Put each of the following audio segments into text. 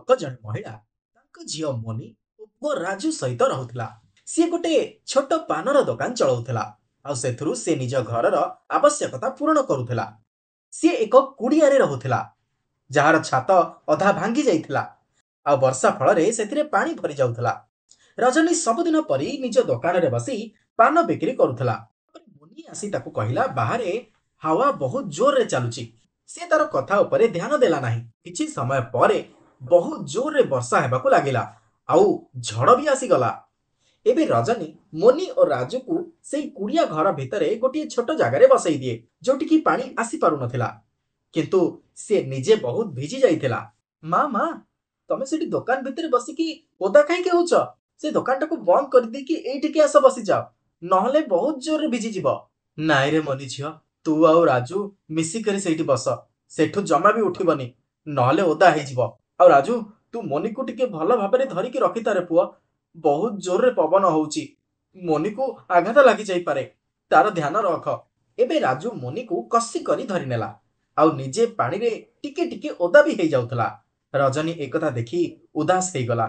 ନାମକ ଜଣେ ମହିଳା ତାଙ୍କ ଝିଅ ମୋନି ଓ ପୁଅ ରାଜୁ ସହିତ ରହୁଥିଲା। ସିଏ ଗୋଟେ ଛୋଟ ପାନର ଦୋକାନ ଚଳାଉଥିଲା ଆଉ ସେଥିରୁ ସେ ନିଜ ଘରର ଆବଶ୍ୟକତା ପୂରଣ କରୁଥିଲା। ସିଏ ଏକ କୁଡ଼ିଆରେ ରହୁଥିଲା, ଯାହାର ଛାତ ଅଧା ଭାଙ୍ଗି ଯାଇଥିଲା ଆଉ ବର୍ଷା ଫଳରେ ସେଥିରେ ପାଣି ଭରି ଯାଉଥିଲା। ରଜନୀ ସବୁଦିନ ପରି ନିଜ ଦୋକାନରେ ବସି ପାନ ବିକ୍ରି କରୁଥିଲା। ମୋନି ଆସି ତାକୁ କହିଲା, ବାହାରେ ହାୱା ବହୁତ ଜୋରରେ ଚାଲୁଛି। ସେ ତାର କଥା ଉପରେ ଧ୍ୟାନ ଦେଲା ନାହିଁ। କିଛି ସମୟ ପରେ ବହୁତ ଜୋରରେ ବର୍ଷା ହେବାକୁ ଲାଗିଲା ଆଉ ଝଡ଼ ବି ଆସିଗଲା। ଏବେ ରଜନୀ ମୋନି ଓ ରାଜୁକୁ ସେଇ କୁଡ଼ିଆ ଘର ଭିତରେ ଗୋଟିଏ ଛୋଟ ଜାଗାରେ ବସେଇ ଦିଏ, ଯୋଉଠିକି ପାଣି ଆସିପାରୁନଥିଲା। କିନ୍ତୁ ସେ ନିଜେ ବହୁତ ଭିଜି ଯାଇଥିଲା। ମା, ମା, ତମେ ସେଠି ଦୋକାନ ଭିତରେ ବସିକି ଓଦା କାହିଁକି ହଉଛ? ସେ ଦୋକାନଟାକୁ ବନ୍ଦ କରିଦେଇକି ଏଇଠିକି ଆସ, ବସିଯାଅ, ନହେଲେ ବହୁତ ଜୋରରେ ଭିଜିଯିବ। ନାଇଁ ରେ ମନି ଝିଅ, ତୁ ଆଉ ରାଜୁ ମିଶିକରି ସେଇଠି ବସ, ସେଠୁ ଜମା ବି ଉଠିବନି, ନହେଲେ ଓଦା ହେଇଯିବ। ଆଉ ରାଜୁ, ତୁ ମୋନିକୁ ଟିକେ ଭଲ ଭାବରେ ଧରିକି ରଖିଥାରେ ପୁଅ, ବହୁତ ଜୋରରେ ପବନ ହଉଛି, ମୋନିକୁ ଆଘାତ ଲାଗିଯାଇପାରେ, ତାର ଧ୍ୟାନ ରଖ। ଏବେ ରାଜୁ ମୋନିକୁ କଷି କରି ଧରିନେଲା ଆଉ ନିଜେ ପାଣିରେ ଟିକେ ଟିକେ ଓଦା ବି ହେଇଯାଉଥିଲା। ରଜନୀ ଏକଥା ଦେଖି ଉଦାସ ହେଇଗଲା,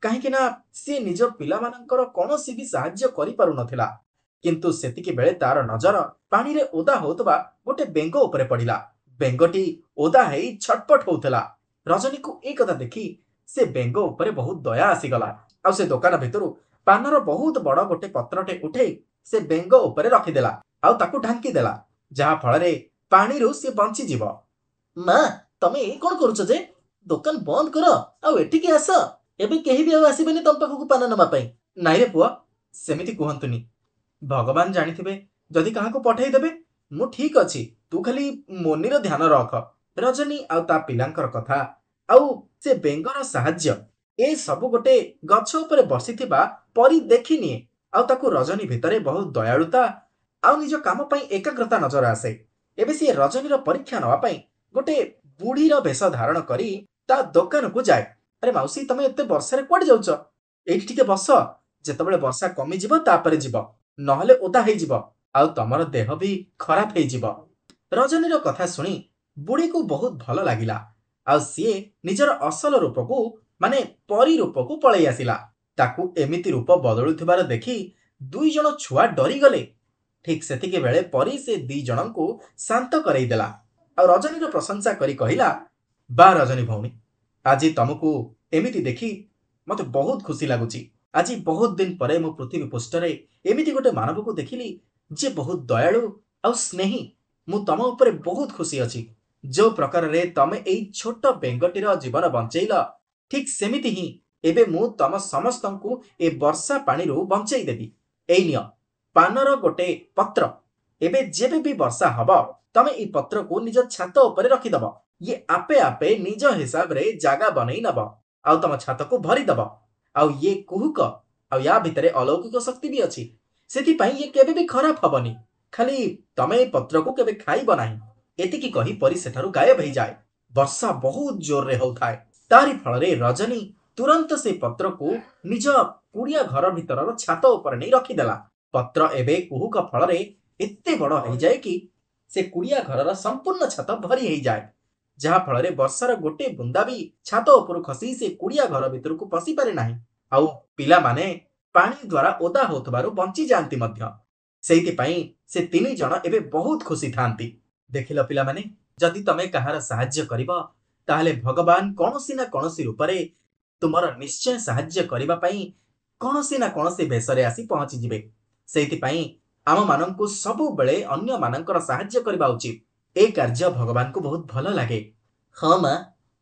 କାହିଁକି ନା ସିଏ ନିଜ ପିଲାମାନଙ୍କର କୌଣସି ବି ସାହାଯ୍ୟ କରିପାରୁନଥିଲା। କିନ୍ତୁ ସେତିକି ବେଳେ ତାର ନଜର ପାଣିରେ ଓଦା ହଉଥିବା ଗୋଟେ ବେଙ୍ଗ ଉପରେ ପଡ଼ିଲା। ବେଙ୍ଗଟି ଓଦା ହେଇ ଛଟପଟ ହଉଥିଲା। ରଜନୀକୁ ଏ କଥା ଦେଖି ସେ ବେଙ୍ଗ ଉପରେ ବହୁତ ଦୟା ଆସିଗଲା ଆଉ ସେ ଦୋକାନ ଭିତରୁ ପାନର ବହୁତ ବଡ ଗୋଟେ ପତ୍ରଟେ ଉଠେଇ ସେ ବେଙ୍ଗ ଉପରେ ରଖିଦେଲା ଆଉ ତାକୁ ଢାଙ୍କି ଦେଲା, ଯାହା ଫଳରେ ପାଣିରୁ ସେ ବଞ୍ଚିଯିବ। ମା, ତମେ ଏ କଣ କରୁଛ ଯେ? ଦୋକାନ ବନ୍ଦ କର ଆଉ ଏଠିକି ଆସ। ଏବେ କେହି ବି ଆଉ ଆସିବେନି ତମ ପାଖକୁ ପାନ ନେବା ପାଇଁ। ନାଇଁରେ ପୁଅ, ସେମିତି କୁହନ୍ତୁନି। ଭଗବାନ ଜାଣିଥିବେ ଯଦି କାହାକୁ ପଠେଇଦେବେ। ମୁଁ ଠିକ ଅଛି, ତୁ ଖାଲି ମୋନିର ଧ୍ୟାନ ରଖ। ରଜନୀ ଆଉ ତା ପିଲାଙ୍କର କଥା ଆଉ ସେ ବେଙ୍ଗର ସାହାଯ୍ୟ ଏ ସବୁ ଗୋଟେ ଗଛ ଉପରେ ବସିଥିବା ପରି ଦେଖିନିଏ ଆଉ ତାକୁ ରଜନୀ ଭିତରେ ବହୁତ ଦୟାଳୁତା ଆଉ ନିଜ କାମ ପାଇଁ ଏକାଗ୍ରତା ନଜର ଆସେ। ଏବେ ସିଏ ରଜନୀର ପରୀକ୍ଷା ନେବା ପାଇଁ ଗୋଟେ ବୁଢୀର ବେଶ ଧାରଣ କରି ତା ଦୋକାନକୁ ଯାଏ। ଆରେ ମାଉସୀ, ତମେ ଏତେ ବର୍ଷାରେ କୁଆଡେ ଯାଉଛ? ଏଇଠି ଟିକେ ବସ, ଯେତେବେଳେ ବର୍ଷା କମିଯିବ ତାପରେ ଯିବ, ନହେଲେ ଓଦା ହେଇଯିବ ଆଉ ତମର ଦେହ ବି ଖରାପ ହେଇଯିବ। ରଜନୀର କଥା ଶୁଣି ବୁଢୀକୁ ବହୁତ ଭଲ ଲାଗିଲା ଆଉ ସିଏ ନିଜର ଅସଲ ରୂପକୁ ମାନେ ପରୀ ରୂପକୁ ପଳେଇ ଆସିଲା। ତାକୁ ଏମିତି ରୂପ ବଦଳୁଥିବାର ଦେଖି ଦୁଇ ଜଣ ଛୁଆ ଡରିଗଲେ। ଠିକ ସେତିକି ବେଳେ ପରୀ ସେ ଦି ଜଣଙ୍କୁ ଶାନ୍ତ କରେଇ ଦେଲା ଆଉ ରଜନୀର ପ୍ରଶଂସା କରି କହିଲା, ବା ରଜନୀ ଭଉଣୀ, ଆଜି ତମକୁ ଏମିତି ଦେଖି ମତେ ବହୁତ ଖୁସି ଲାଗୁଛି। ଆଜି ବହୁତ ଦିନ ପରେ ମୁଁ ପୃଥିବୀ ପୃଷ୍ଠରେ ଏମିତି ଗୋଟେ ମାନବକୁ ଦେଖିଲି ଯିଏ ବହୁତ ଦୟାଳୁ ଆଉ ସ୍ନେହୀ। ମୁଁ ତମ ଉପରେ ବହୁତ ଖୁସି ଅଛି। ଯୋଉ ପ୍ରକାରରେ ତମେ ଏଇ ଛୋଟ ବେଙ୍ଗଟିର ଜୀବନ ବଞ୍ଚେଇଲ, ଠିକ ସେମିତି ହିଁ ଏବେ ମୁଁ ତମ ସମସ୍ତଙ୍କୁ ଏ ବର୍ଷା ପାଣିରୁ ବଞ୍ଚେଇ ଦେବି। ଏଇ ନିଅ ପାନର ଗୋଟେ ପତ୍ର। ଏବେ ଯେବେ ବି ବର୍ଷା ହବ ତମେ ଏଇ ପତ୍ରକୁ ନିଜ ଛାତ ଉପରେ ରଖିଦବ। ଇଏ ଆପେ ଆପେ ନିଜ ହିସାବରେ ଜାଗା ବନେଇ ନବ ଆଉ ତମ ଛାତକୁ ଭରିଦବ। ଆଉ ଇଏ କୁହୁକ ଆଉ ୟା ଭିତରେ ଅଲୌକିକ ଶକ୍ତି ବି ଅଛି, ସେଥିପାଇଁ ଇଏ କେବେ ବି ଖରାପ ହବନି। ଖାଲି ତମେ ଏ ପତ୍ରକୁ କେବେ ଖାଇବ ନାହିଁ। ଏତିକି କହି ପରି ସେଠାରୁ ଗାୟବ ହେଇଯାଏ। ବର୍ଷା ବହୁତ ଜୋରରେ ହଉଥାଏ। ତାରି ଫଳରେ ରଜନୀ ତୁରନ୍ତ ସେ ପତ୍ରକୁ ନିଜ କୁଡ଼ିଆ ଘର ଭିତରର ଛାତ ଉପରେ ନେଇ ରଖିଦେଲା। ପତ୍ର ଏବେ କୁହୁକ ଫଳରେ ଏତେ ବଡ ହେଇଯାଏ କି ସେ କୁଡ଼ିଆ ଘରର ସମ୍ପୂର୍ଣ୍ଣ ଛାତ ଭରି ହେଇଯାଏ, ଯାହା ଫଳରେ ବର୍ଷାର ଗୋଟେ ବୁନ୍ଦା ବି ଛାତ ଉପରୁ ଖସି ସେ କୁଡ଼ିଆ ଘର ଭିତରକୁ ପଶି ପାରେ ନାହିଁ ଆଉ ପିଲାମାନେ ପାଣି ଦ୍ୱାରା ଓଦା ହଉଥିବାରୁ ବଞ୍ଚି ଯାଆନ୍ତି ମଧ୍ୟ। ସେଇଥିପାଇଁ ସେ ତିନି ଜଣ ଏବେ ବହୁତ ଖୁସି ଥାଆନ୍ତି। ଦେଖିଲ ପିଲାମାନେ, ଯଦି ତମେ କାହାର ସାହାଯ୍ୟ କରିବ ତାହେଲେ ଭଗବାନ କୌଣସି ନା କୌଣସି ରୂପରେ ତୁମର ନିଶ୍ଚୟ ସାହାଯ୍ୟ କରିବା ପାଇଁ କୌଣସି ନା କୌଣସି ବେଶରେ ଆସି ପହଞ୍ଚିଯିବେ। ସେଇଥିପାଇଁ ଆମମାନଙ୍କୁ ସବୁବେଳେ ଅନ୍ୟମାନଙ୍କର ସାହାଯ୍ୟ କରିବା ଉଚିତ। ଏ କାର୍ଯ୍ୟ ଭଗବାନଙ୍କୁ ବହୁତ ଭଲ ଲାଗେ। ହଁ ମା,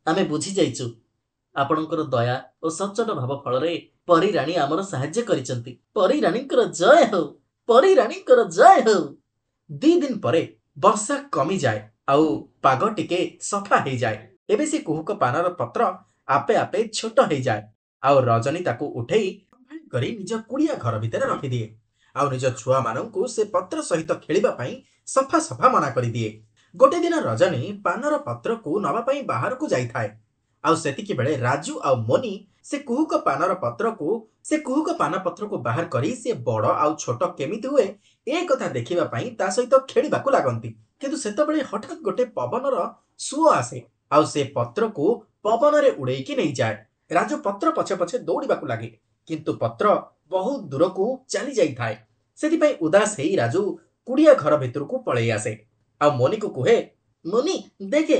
ଆମେ ବୁଝି ଯାଇଛୁ। ଆପଣଙ୍କର ଦୟା ଓ ସଚ୍ଚୋଟ ଭାବ ଫଳରେ ପରୀ ରାଣୀ ଆମର ସାହାଯ୍ୟ କରିଛନ୍ତି। ପରୀ ରାଣୀଙ୍କର ଜୟ ହଉ, ପରୀ ରାଣୀଙ୍କର ଜୟ ହଉ। ଦି ଦିନ ପରେ ବର୍ଷା କମିଯାଏ ଆଉ ପାଗ ଟିକେ ସଫା ହେଇଯାଏ। ଏବେ ସେ କୁହୁକ ପାନର ପତ୍ର ଆପେ ଆପେ ଛୋଟ ହେଇଯାଏ ଆଉ ରଜନୀ ତାକୁ ଉଠେଇ କରି ନିଜ କୁଡ଼ିଆ ଘର ଭିତରେ ରଖିଦିଏ ଆଉ ନିଜ ଛୁଆମାନଙ୍କୁ ସେ ପତ୍ର ସହିତ ଖେଳିବା ପାଇଁ ସଫା ସଫା ମନା କରିଦିଏ। ଗୋଟେ ଦିନ ରଜନୀ ପାନର ପତ୍ରକୁ ନବା ପାଇଁ ବାହାରକୁ ଯାଇଥାଏ ଆଉ ସେତିକି ବେଳେ ରାଜୁ ଆଉ ମୋନି ସେ କୁହୁକ ପାନର ପତ୍ରକୁ ସେ କୁହୁକ ପାନ ପତ୍ରକୁ ବାହାର କରି ସେ ବଡ ଆଉ ଛୋଟ କେମିତି ହୁଏ ଏ କଥା ଦେଖିବା ପାଇଁ ତା ସହିତ ଖେଳିବାକୁ ଲାଗନ୍ତି। କିନ୍ତୁ ସେତେବେଳେ ହଠାତ୍ ଗୋଟେ ପବନର ସୁଅ ଆସେ ଆଉ ସେ ପତ୍ରକୁ ପବନରେ ଉଡେଇକି ନେଇଯାଏ। ରାଜୁ ପତ୍ର ପଛେ ପଛେ ଦୌଡ଼ିବାକୁ ଲାଗେ, କିନ୍ତୁ ପତ୍ର ବହୁତ ଦୂରକୁ ଚାଲି ଯାଇଥାଏ। ସେଥିପାଇଁ ଉଦାସ ହେଇ ରାଜୁ କୁଡ଼ିଆ ଘର ଭିତରକୁ ପଳେଇ ଆସେ ଆଉ ମୋନିକୁ କୁହେ, ମୋନି ଦେଖେ,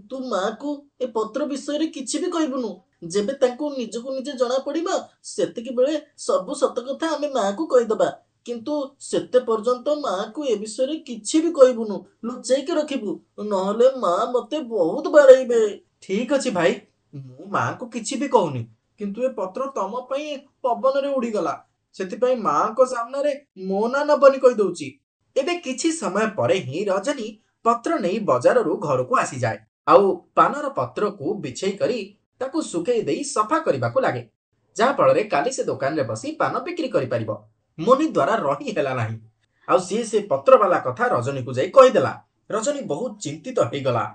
ତୁ ମାକୁ ଏ ପତ୍ର ବିଷୟରେ କିଛି ବି କହିବୁନୁ। ଯେବେ ତାଙ୍କୁ ନିଜକୁ ନିଜେ ଜଣା ପଡିବ, ସେତିକି ବେଳେ ସବୁ ସତ କଥା ଆମେ ମାକୁ କହିଦବା। କିନ୍ତୁ ସେତେ ପର୍ଯ୍ୟନ୍ତ ମାକୁ ଏ ବିଷୟରେ କିଛି ବି କହିବୁନୁ, ଲୁଚେଇକି ରଖିବୁ, ନହେଲେ ମା ମତେ ବହୁତ ବାଡ଼େଇବେ। ଠିକ ଅଛି ଭାଇ, ମୁଁ ମାଙ୍କୁ କିଛି ବି କହୁନି, କିନ୍ତୁ ଏ ପତ୍ର ତମ ପାଇଁ ପବନରେ ଉଡ଼ିଗଲା, ସେଥିପାଇଁ ମାଙ୍କ ସାମ୍ନାରେ ମୋ ନାଁ ନବନି କହିଦଉଛି। ଏବେ କିଛି ସମୟ ପରେ ହିଁ ରଜନୀ ପତ୍ର ନେଇ ବଜାରରୁ ଘରକୁ ଆସିଯାଏ ଆଉ ପାନର ପତ୍ରକୁ ବିଛେଇ କରି ତାକୁ ଶୁଖେଇ ଦେଇ ସଫା କରିବାକୁ ଲାଗେ, ଯାହାଫଳରେ କାଲି ସେ ଦୋକାନରେ ବସି ପାନ ବିକ୍ରି କରିପାରିବ। ମୋନି ଦ୍ୱାରା ରହି ହେଲା ନାହିଁ ଆଉ ସିଏ ସେ ପତ୍ରବାଲା କଥା ରଜନୀକୁ ଯାଇ କହିଦେଲା। ରଜନୀ ବହୁତ ଚିନ୍ତିତ ହେଇଗଲା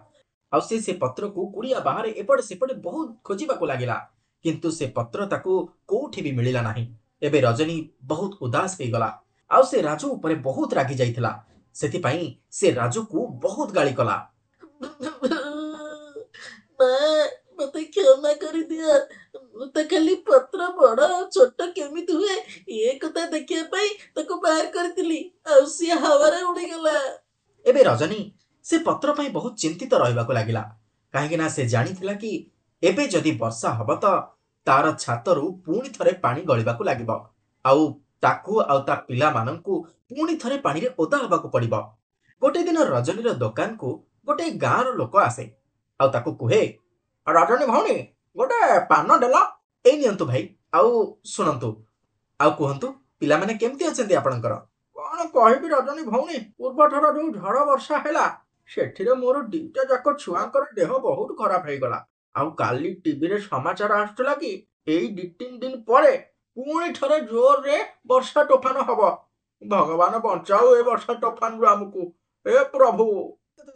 ଆଉ ସେ ପତ୍ରକୁ କୁଡ଼ିଆ ବାହାରେ ଏପଟେ ସେପଟେ ବହୁତ ଖୋଜିବାକୁ ଲାଗିଲା, କିନ୍ତୁ ସେ ପତ୍ର ତାକୁ କୋଉଠି ବି ମିଳିଲା ନାହିଁ। ଏବେ ରଜନୀ ବହୁତ ଉଦାସ ହେଇଗଲା ଆଉ ସେ ରାଜୁ ଉପରେ ବହୁତ ରାଗି ଯାଇଥିଲା। ସେଥିପାଇଁ ସେ ରାଜୁକୁ ବହୁତ ଗାଳି କଲା। ମା, ମତେ କ୍ଷମା କରିଦିଅ। ମୁଁ ତ ଖାଲି ପତ୍ର ବଡ ଆଉ ଛୋଟ କେମିତି ହୁଏ ଏ କଥା ଦେଖିବା ପାଇଁ ତାକୁ ବାହାର କରିଥିଲି, ଆଉ ସିଏ ହାୱାରେ ଉଡ଼ିଗଲା। ଏବେ ରଜନୀ ସେ ପତ୍ର ପାଇଁ ବହୁତ ଚିନ୍ତିତ ରହିବାକୁ ଲାଗିଲା, କାହିଁକି ନା ସେ ଜାଣିଥିଲା କି ଏବେ ଯଦି ବର୍ଷା ହବ ତ ତାର ଛାତରୁ ପୁଣି ଥରେ ପାଣି ଗଳିବାକୁ ଲାଗିବ ଆଉ ତାକୁ ଆଉ ତା ପିଲାମାନଙ୍କୁ ପୁଣି ଥରେ ପାଣିରେ ଓଦା ହବାକୁ ପଡିବ। ଗୋଟେ ଦିନ ରଜନୀର ଦୋକାନକୁ ଗୋଟେ ଗାଁର ଲୋକ ଆସେ ଆଉ ତାକୁ କୁହେ, ରଜନୀ ଭଉଣୀ, ଗୋଟେ ପାନ ଦେଲ। ଏଇ ନିଅନ୍ତୁ ଭାଇ, ଆଉ ଶୁଣନ୍ତୁ ଆଉ କୁହନ୍ତୁ ପିଲାମାନେ କେମିତି ଅଛନ୍ତି ଆପଣଙ୍କର? କଣ କହିବି ରଜନୀ ଭଉଣୀ, ପୂର୍ବଥର ଯୋଉ ଝଡ଼ ବର୍ଷା ହେଲା ସେଥିରେ ମୋର ଦିଟା ଯାକ ଛୁଆଙ୍କର ଦେହ ବହୁତ ଖରାପ ହେଇଗଲା। ଆଉ କାଲି ଟିଭିରେ ସମାଚାର ଆସୁଥିଲା କି ଏଇ 2-3 ଦିନ ପରେ ପୁଣି ଥରେ ଜୋରରେ ବର୍ଷା ତୋଫାନ ହବ। ଭଗବାନ ବଞ୍ଚାଉ ଏ ବର୍ଷା ତୋଫାନରୁ ଆମକୁ, ଏ ପ୍ରଭୁ।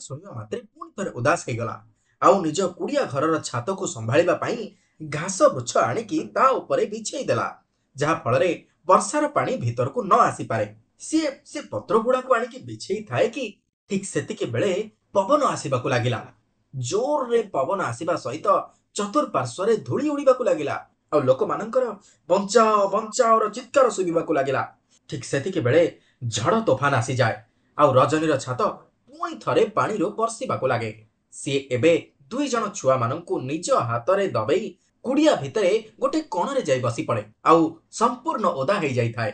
ଶୁଣିବା ମାତ୍ରେ ପୁଣି ଥରେ ଉଦାସ ହେଇଗଲା ଆଉ ନିଜ କୁଡ଼ିଆ ଘରର ଛାତକୁ ସମ୍ଭାଳିବା ପାଇଁ ଘାସ ବୃଛ ଆଣିକି ତା ଉପରେ ବିଛେଇ ଦେଲା, ଯାହା ଫଳରେ ବର୍ଷାର ପାଣି ଭିତରକୁ ନ ଆସିପାରେ। ସିଏ ସେ ପତ୍ର ଗୁଡାକୁ ଆଣିକି ବିଛେଇ ଥାଏ କି ଠିକ ସେତିକି ବେଳେ ପବନ ଆସିବାକୁ ଲାଗିଲା। ଜୋରରେ ପବନ ଆସିବା ସହିତ ଚତୁର୍ପାର୍ଶ୍ୱରେ ଧୂଳି ଉଡ଼ିବାକୁ ଲାଗିଲା ଆଉ ଲୋକମାନଙ୍କର ବଞ୍ଚାଅ ବଞ୍ଚାଅର ଚିତ୍କାର ଶୁଭିବାକୁ ଲାଗିଲା। ଠିକ ସେତିକି ବେଳେ ଝଡ଼ ତୋଫାନ ଆସିଯାଏ ଆଉ ରଜନୀର ଛାତ ପୁଣି ଥରେ ପାଣିରୁ ବର୍ଷିବାକୁ ଲାଗେ। ସିଏ ଏବେ 2 ଜଣ ଛୁଆମାନଙ୍କୁ ନିଜ ହାତରେ ଦବେଇ କୁଡ଼ିଆ ଭିତରେ ଗୋଟେ କଣରେ ଯାଇ ବସି ପଡେ ଆଉ ସମ୍ପୂର୍ଣ୍ଣ ଓଦା ହେଇଯାଇଥାଏ।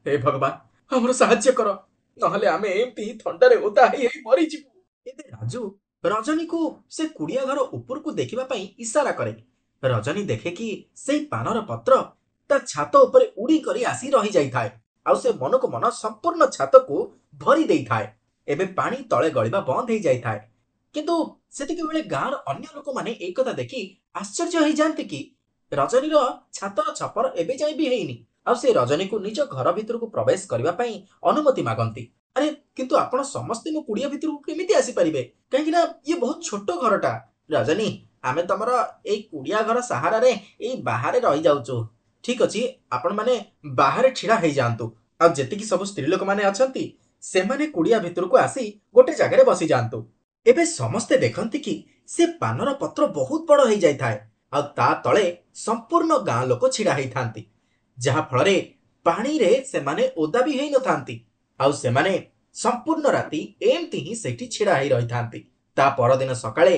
ହେ ଭଗବାନ, ଆମର ସାହାଯ୍ୟ କର, ନହେଲେ ଆମେ ଏମିତି ଥଣ୍ଡାରେ ଓଦା ହେଇ ହେଇ ମରିଯିବୁ। ଏବେ ରାଜୁ ରଜନୀକୁ ସେ କୁଡ଼ିଆ ଘର ଉପରକୁ ଦେଖିବା ପାଇଁ ଇଶାରା କରେ। ରଜନୀ ଦେଖେ କି ସେଇ ପାନର ପତ୍ର ତା ଛାତ ଉପରେ ଉଡ଼ି କରି ଆସି ରହିଯାଇଥାଏ ଆଉ ସେ ମନକୁ ମନ ସମ୍ପୂର୍ଣ୍ଣ ଛାତକୁ ଭରି ଦେଇଥାଏ। ଏବେ ପାଣି ତଳେ ଗଳିବା ବନ୍ଦ ହେଇଯାଇଥାଏ। କିନ୍ତୁ ସେତିକି ବେଳେ ଗାଁର ଅନ୍ୟ ଲୋକମାନେ ଏଇ କଥା ଦେଖି ଆଶ୍ଚର୍ଯ୍ୟ ହେଇଯାଆନ୍ତି କି ରଜନୀର ଛାତର ଛପର ଏବେ ଯାଏଁ ବି ହେଇନି, ଆଉ ସେ ରଜନୀକୁ ନିଜ ଘର ଭିତରକୁ ପ୍ରବେଶ କରିବା ପାଇଁ ଅନୁମତି ମାଗନ୍ତି। ଆରେ କିନ୍ତୁ ଆପଣ ସମସ୍ତେ ମୋ କୁଡ଼ିଆ ଭିତରକୁ କେମିତି ଆସିପାରିବେ, କାହିଁକି ନା ଇଏ ବହୁତ ଛୋଟ ଘରଟା। ରଜନୀ, ଆମେ ତମର ଏଇ କୁଡ଼ିଆ ଘର ସାହାରାରେ ଏଇ ବାହାରେ ରହିଯାଉଛୁ। ଠିକ ଅଛି, ଆପଣମାନେ ବାହାରେ ଛିଡ଼ା ହେଇଯାଆନ୍ତୁ ଆଉ ଯେତିକି ସବୁ ସ୍ତ୍ରୀ ଲୋକମାନେ ଅଛନ୍ତି ସେମାନେ କୁଡ଼ିଆ ଭିତରକୁ ଆସି ଗୋଟେ ଜାଗାରେ ବସିଯାଆନ୍ତୁ। ଏବେ ସମସ୍ତେ ଦେଖନ୍ତି କି ସେ ପାନର ପତ୍ର ବହୁତ ବଡ଼ ହେଇଯାଇଥାଏ ଆଉ ତା ତଳେ ସମ୍ପୂର୍ଣ୍ଣ ଗାଁ ଲୋକ ଛିଡ଼ା ହେଇଥାନ୍ତି, ଯାହା ଫଳରେ ପାଣିରେ ସେମାନେ ଓଦା ବି ହେଇନଥାନ୍ତି ଆଉ ସେମାନେ ସମ୍ପୂର୍ଣ୍ଣ ରାତି ଏମିତି ହିଁ ସେଇଠି ଛିଡ଼ା ହେଇ ରହିଥାନ୍ତି। ତା ପରଦିନ ସକାଳେ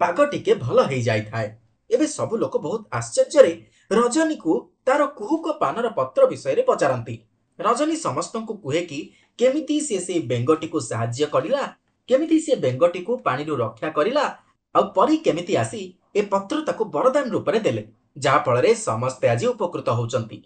ପାଗ ଟିକେ ଭଲ ହେଇଯାଇଥାଏ। ଏବେ ସବୁ ଲୋକ ବହୁତ ଆଶ୍ଚର୍ଯ୍ୟରେ ରଜନୀକୁ ତାର କୁହୁକ ପାନର ପତ୍ର ବିଷୟରେ ପଚାରନ୍ତି। ରଜନୀ ସମସ୍ତଙ୍କୁ କୁହେ କି କେମିତି ସେ ସେଇ ବେଙ୍ଗଟିକୁ ସାହାଯ୍ୟ କରିଲା, କେମିତି ସେ ବେଙ୍ଗଟିକୁ ପାଣିରୁ ରକ୍ଷା କରିଲା ଆଉ ପରୀ କେମିତି ଆସି ଏ ପତ୍ର ତାକୁ ବରଦାନ ରୂପରେ ଦେଲେ, ଯାହାଫଳରେ ସମସ୍ତେ ଆଜି ଉପକୃତ ହଉଛନ୍ତି।